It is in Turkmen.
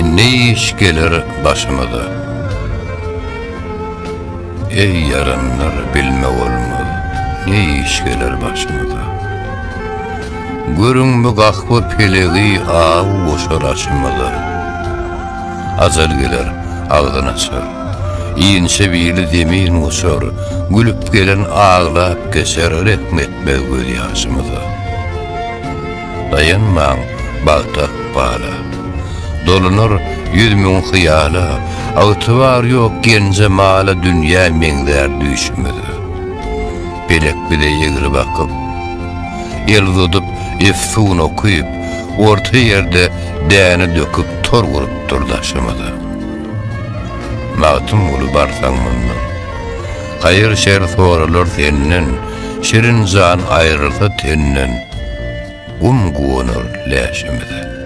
Ne iş geler başymyza? Eý ýaranlar bilme bolmaz, Ne iş geler başymyza? Görüň bu gahba pelegi Aw goşar aşymyza. Ajal geler, agzyn açar. Inçe bili zemin guçar, Gülüp gelen aglap geçer, Rehm etmez gözýaşymyza. Daýanmaň bagta ykbala. Dolanar 100.000 hyýala, Ygtybar ýok genje mala Dünýä meňzär düýşümize. Pelek bize egri bakyp, El uzadyp, efsun okyp, Orta ýerde däne döküp Tor gurupdyr daşymyza. Magtymguly barsaň mundan. Haýyr-şer soralar senden, Şirin jan aýrylsa tenden, Gum guwanar läşimize.